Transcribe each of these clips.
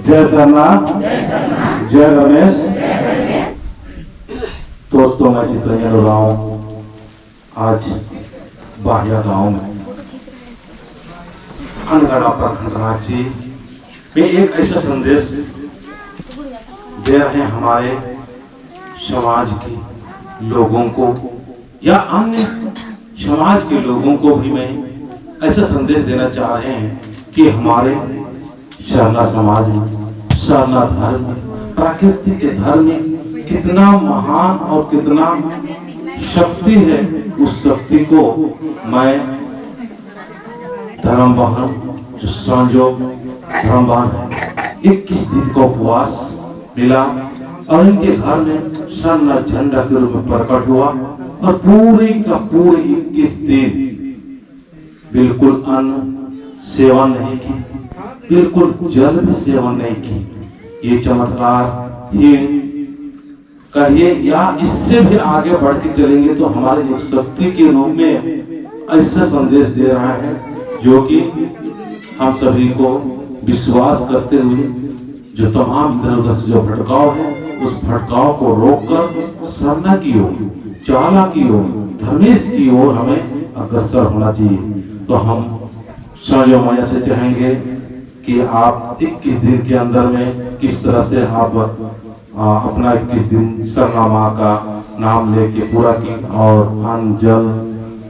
जय सरना, जय रमेश। दोस्तों, मैं चितरंजन उरांव आज बाहिया गांव में अनगढ़ा प्रखंड रांची में एक ऐसा संदेश दे रहे हैं हमारे समाज के लोगों को या अन्य समाज के लोगों को भी मैं ऐसा संदेश देना चाह रहे हैं कि हमारे सरना समाज में, सरना धर्म में, प्रकृति के धर्म में कितना महान और कितना शक्ति है। उस शक्ति को मैं धर्म बहन जो संजोग धर्म बहन है, 21 दिन का उपवास मिला और इनके घर में सरना झंडा के रूप में प्रकट हुआ और पूरे का पूरे 21 दिन बिल्कुल अन्न सेवन नहीं की, बिल्कुल जल भी सेवन नहीं की। ये चमत्कार ही कहिए या इससे भी आगे बढ़ के चलेंगे तो हमारे एक शक्ति के रूप में ऐसा संदेश दे रहा है जो कि हम सभी को विश्वास करते हुए जो तमाम इधर उधर से जो भटकाव है, उस भटकाव को रोककर सरना की ओर, चाला की ओर, धर्मेश की ओर हमें अग्रसर होना चाहिए। तो हम संजो मैया से चाहेंगे कि आप 21 दिन के अंदर में किस तरह से आप अपना 21 दिन सरना माँ का नाम लेके पूरा की और अन्न जल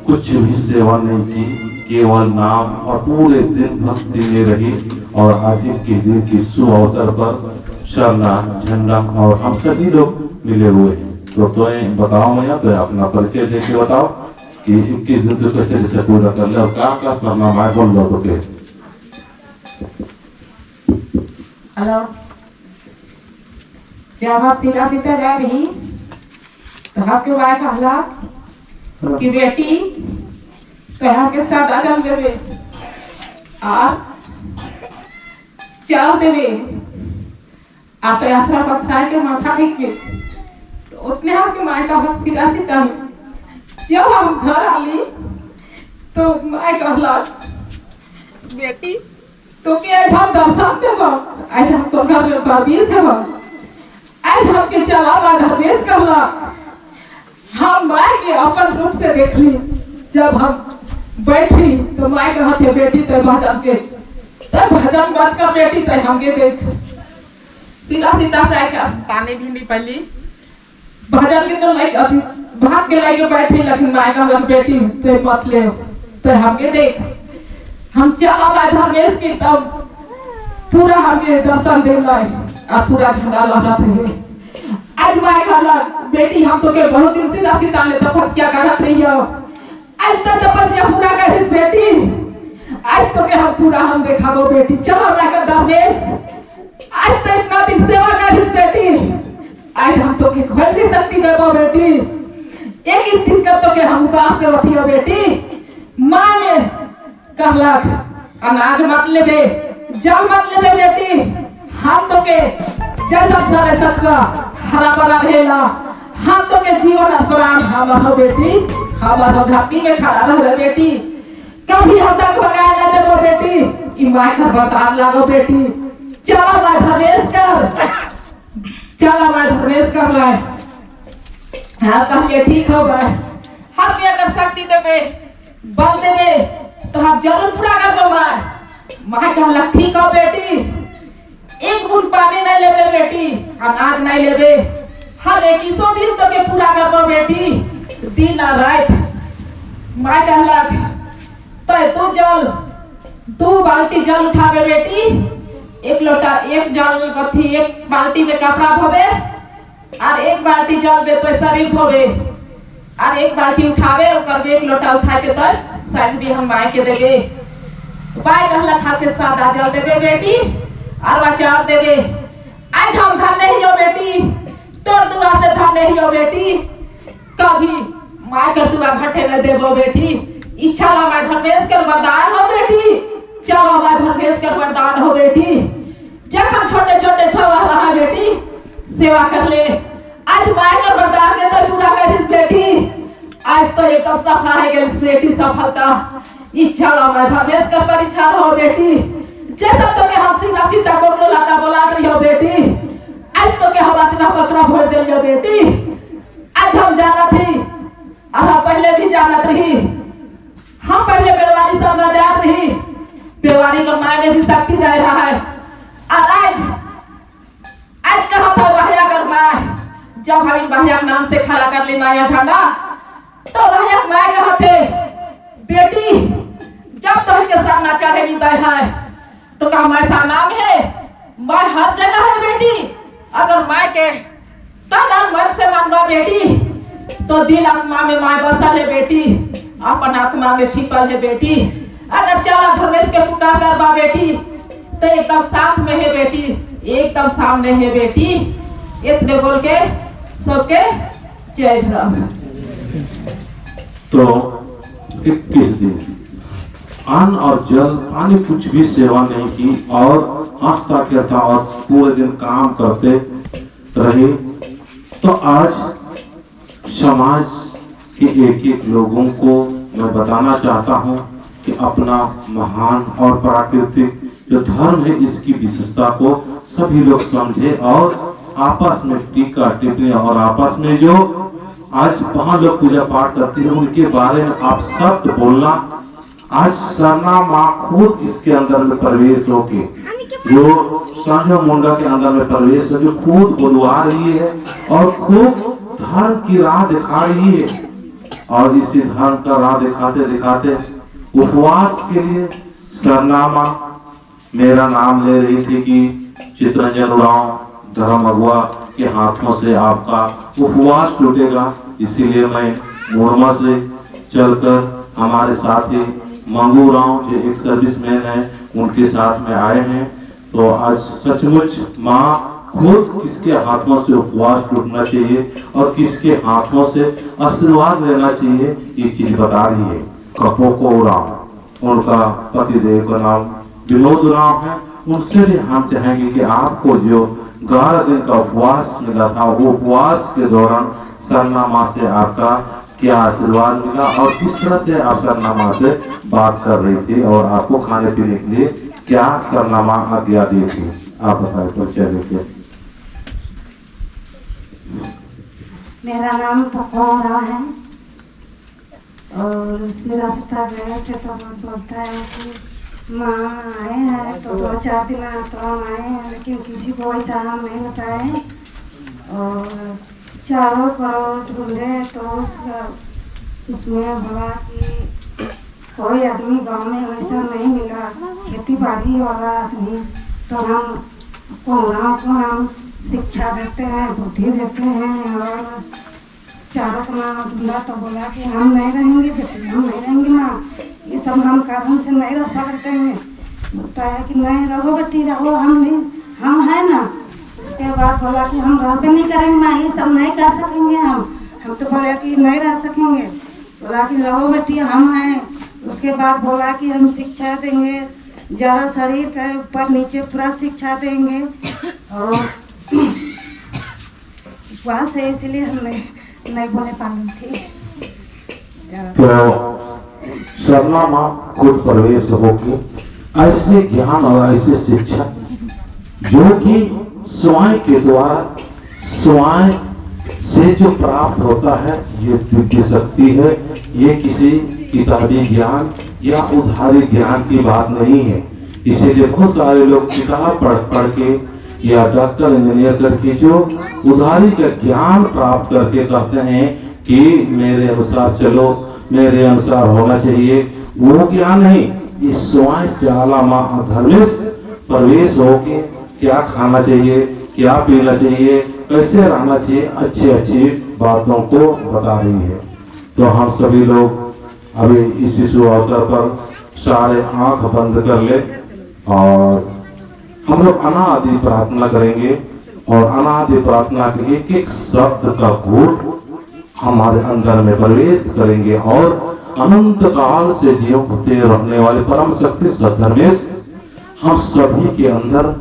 कुछ भी सेवा नहीं की, केवल नाम और पूरे दिन भक्ति में रही और आज 21 दिन की शुभ अवसर पर सरना झंडा और हम सभी लोग मिले हुए हैं। तो बताओ मैया, तो अपना परिचय दे के बताओ कि 21 दिन तो कैसे कैसे पूरा कर ले और क्या क्या सरना माँ बोल दो तो के। हेलो, जब हम सीधा सीधा जा रही तो आपके माय कहला कि बेटी, तो के सादा जल देवे और चाव देवे आ तो यात्रा पछाए के माथा टेक के। तो उतने आपके माय का सीधा सीधा। जब हम घर आली तो माय कहला, बेटी, तो के आज हम दर्शन देब, आज हम तो घर में प्रवेश हेब, आज हमके चला धर्मेश कहला। हम माय के अपन रूप से देखली। जब हम बैठी तो माय कहते, बेटी, ते भजन के ते भजन मत कर बेटी, ते हमके देख। सीधा सीधा से आके पानी भी नहीं पली, भजन के तो लाइक अथी भाग के लाइक बैठी, लेकिन माय कहलक, बेटी, ते मत ले, ते हमके देख। हम चला धर्मेश के, तब पूरा हमके दर्शन दिलाई आ पूरा झंडा लहरत है। आज माय कहलक, बेटी, हम तो के बहुत दिन सीधा सीधा में तपस्या करत रही हो, आज तो तपस्या पूरा करिस बेटी, आज तो के हम पूरा हम देखाबो बेटी, चलो जाकर धर्मेश। आज तो इतना दिन सेवा करिस बेटी, आज हम तो के खोल शक्ति देबो बेटी, 21 दिन का तो के हम उपवास देवती हो बेटी। माँ में कहलक, अनाज मत लेबे, जल मत लेबे बेटी, हम तो के जल सारे सबका हरा भरा रहेला, हम तो के जीवन प्राण हम हो बेटी, हम हो धरती में खड़ा रह बेटी, कभी हम तक बगाए ना देबो बेटी। ई माय कर वरदान लागो बेटी, चला माय धर्मेश कर, चला माय धर्मेश कर लाए। हम कहलिए, ठीक हो गए, हम के अगर शक्ति देबे, बल देबे तो हम जरूर पूरा कर दो। माय माँ कहलक, ठीक हो बेटी, एक बूंद पानी नहीं लेबे बेटी, अनाज नहीं लेबे, हम 21 दिन तो के पूरा कर दो बेटी, दिन और रात। माँ कहलक, तो तू जल 2 बाल्टी जल उठाबे बेटी, एक लोटा एक जल अथी एक बाल्टी में कपड़ा धोबे और एक बाल्टी जल में तो शरीर धोबे और एक बाल्टी उठावे ओकर एक लोटा उठा के तो शायद भी हम माय के देबे। माय कहलक, हाथे सादा जल देबे बेटी और बचाव देबे। आज हम धन नहीं हो बेटी, तोर दुआ से धन नहीं हो बेटी, कभी माय कर दुआ घटे न देबो बेटी। इच्छा ला माय धर्मेश कर वरदान हो बेटी, चलो माय धर्मेश कर वरदान हो बेटी। जखन छोटे छोटे छवा रहा बेटी, सेवा कर ले, आज माय कर वरदान के तो पूरा करिस बेटी, आज तो एकदम सफा है गेल बेटी सफलता। इच्छा ला माय धर्मेश कर परीक्षा हो बेटी, जब तक तो के हम सीधा सीधा गोगलो लाता बोला रही हो बेटी, आज तो के हम अचना पकड़ा भर दिलियो बेटी। आज हम जानत ही और हम पहले भी जानत रही, हम पहले बेड़वारी से न जात रही, बेड़वारी का माय में भी शक्ति दे रहा है। और आज आज कहा था वाहिया कर माय, जब हम इन वाहिया के नाम से खड़ा कर ले नया झंडा, तो वाहिया माय कहा थे बेटी जब तो इनके सामना चढ़े नहीं दे है, तो कहा माय सा नाम है, माय हर जगह है बेटी। अगर माय के तन मन से मानवा बेटी, तो दिल आत्मा में माय बसल है बेटी, अपन आत्मा में छिपल है बेटी। अगर चला धर्मेश के पुकार करबा बेटी, तो एकदम साथ में है बेटी, एकदम सामने है बेटी। इतने बोल के सबके जय धर्म। तो 21 दिन अन्न और जल पानी कुछ भी सेवा नहीं की और हंसता खेलता और पूरे दिन काम करते रहे। तो आज समाज के एक एक लोगों को मैं बताना चाहता हूँ कि अपना महान और प्राकृतिक जो धर्म है, इसकी विशेषता को सभी लोग समझे और आपस में टीका टिप्पणी और आपस में जो आज वहाँ लोग पूजा पाठ करते हैं, उनके बारे में आप शब्द बोलना। आज सरना माँ खुद इसके अंदर में प्रवेश होके, जो संजय मुंडा के अंदर में प्रवेश हो, जो खुद बुलवा रही है और खूब धर्म की राह दिखा रही है। और इसी धर्म का राह दिखाते दिखाते उपवास के लिए सरना माँ मेरा नाम ले रही थी कि चित्रंजन उरांव धर्म अगुआ के हाथों से आपका उपवास टूटेगा। इसीलिए मैं मोरमा से चलकर हमारे साथी मंगू राव जो एक सर्विसमैन है, उनके साथ में आए हैं। तो आज सचमुच माँ खुद किसके हाथों से उपवास टूटना चाहिए और किसके हाथों से आशीर्वाद लेना चाहिए, ये चीज बता रही है। कपोको उरांव, उनका पतिदेव का नाम विनोद उरांव है। उनसे भी हम चाहेंगे कि आपको जो 11 दिन का उपवास मिला था, वो उपवास के दौरान सरना माँ से आपका क्या आशीर्वाद मिला और किस तरह से आप सरना माँ से बात कर रही थी और आपको खाने पीने के लिए क्या सरना माँ आज्ञा दी थी, आप बताएं परिचय देके। मेरा नाम पकोड़ा है और मेरा सीता गए थे तो बोलता है कि माँ आए हैं तो 2-4 दिन तो हम आए हैं, लेकिन किसी को ऐसा हम नहीं बताए। और चारों करोड़ ढूंढे तो उसमें बोला कि कोई आदमी गांव में वैसा नहीं मिला, खेती बाड़ी वाला आदमी। तो हम कोहराओं को हम शिक्षा देते हैं, बुद्धि देते हैं। और चारों को माँ ढूंढा तो बोला कि हम नहीं रहेंगे बेटी, हम नहीं रहेंगे माँ, ये सब हम कारण से नहीं रह सकते हैं। बोलता है कि नहीं रहो बेटी रहो, हम नहीं, हम हैं ना। उसके बाद बोला कि हम रह भी नहीं करेंगे माँ, ये सब नहीं कर सकेंगे हम तो बोले कि नहीं रह सकेंगे। बोला कि रहो बेटी हम हैं। उसके बाद बोला कि हम शिक्षा देंगे, जरा शरीर के ऊपर नीचे पूरा शिक्षा देंगे। और उपवास है इसलिए हम नहीं बोले पानी थी। तो सरना माँ खुद प्रवेश होके ऐसे ज्ञान और ऐसे शिक्षा जो कि स्वयं के द्वारा स्वयं से जो प्राप्त होता है, ये दिव्य शक्ति है। ये किसी किताबी ज्ञान या उधारी ज्ञान की बात नहीं है। इसीलिए बहुत सारे लोग किताब पढ़ पढ़ के या डॉक्टर इंजीनियर करके जो उधारी का ज्ञान प्राप्त करके कहते हैं कि मेरे अनुसार चलो, मेरे अनुसार होना चाहिए, वो ज्ञान नहीं। इस स्वयं चाला माँ धर्मेश प्रवेश होके क्या खाना चाहिए, क्या पीना चाहिए, कैसे रहना चाहिए, अच्छी अच्छी बातों को बता रही है। तो हम सभी लोग अभी इस शुभ अवसर पर सारे आंख बंद कर ले और हम लोग अनादि प्रार्थना करेंगे और अनादि प्रार्थना के एक एक शब्द का घूट हमारे अंदर में प्रवेश करेंगे और अनंत काल से जीव होते रहने वाले परम शक्ति सद्धर्मेश हम सभी के अंदर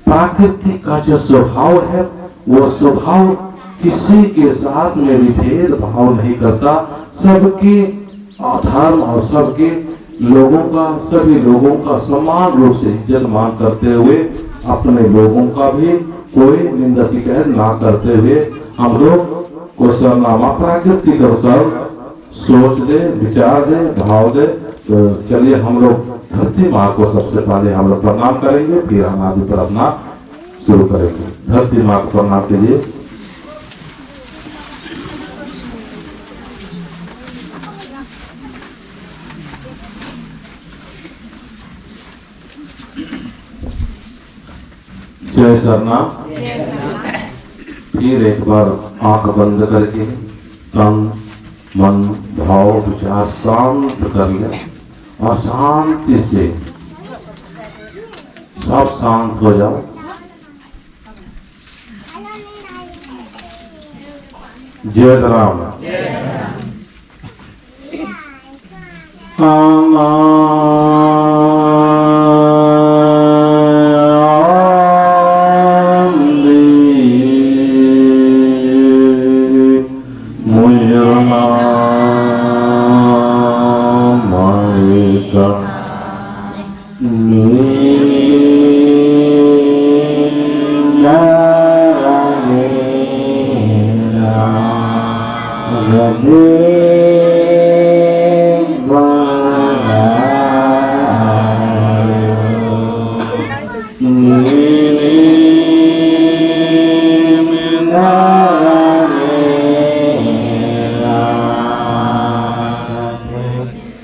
प्रकृति का जो स्वभाव है, वो स्वभाव किसी के साथ में भी भेदभाव नहीं करता। सबके धर्म और सबके लोगों का, सभी लोगों का समान रूप से इज्जत मान करते हुए, अपने लोगों का भी कोई निंदा शिकायत ना करते हुए हम लोग को सरनामा प्राकृतिक अवसर सोच दे, विचार दे, भाव दे। तो चलिए हम लोग धरती माँ को सबसे पहले हम लोग प्रणाम करेंगे, फिर हम आगे पर अपना शुरू करेंगे। धरती माँ को प्रणाम कीजिए। जय सरना। फिर एक बार आंख बंद करके तन मन भाव विचार शांत कर ले और शांति से सब शांत हो जाओ। जय राम।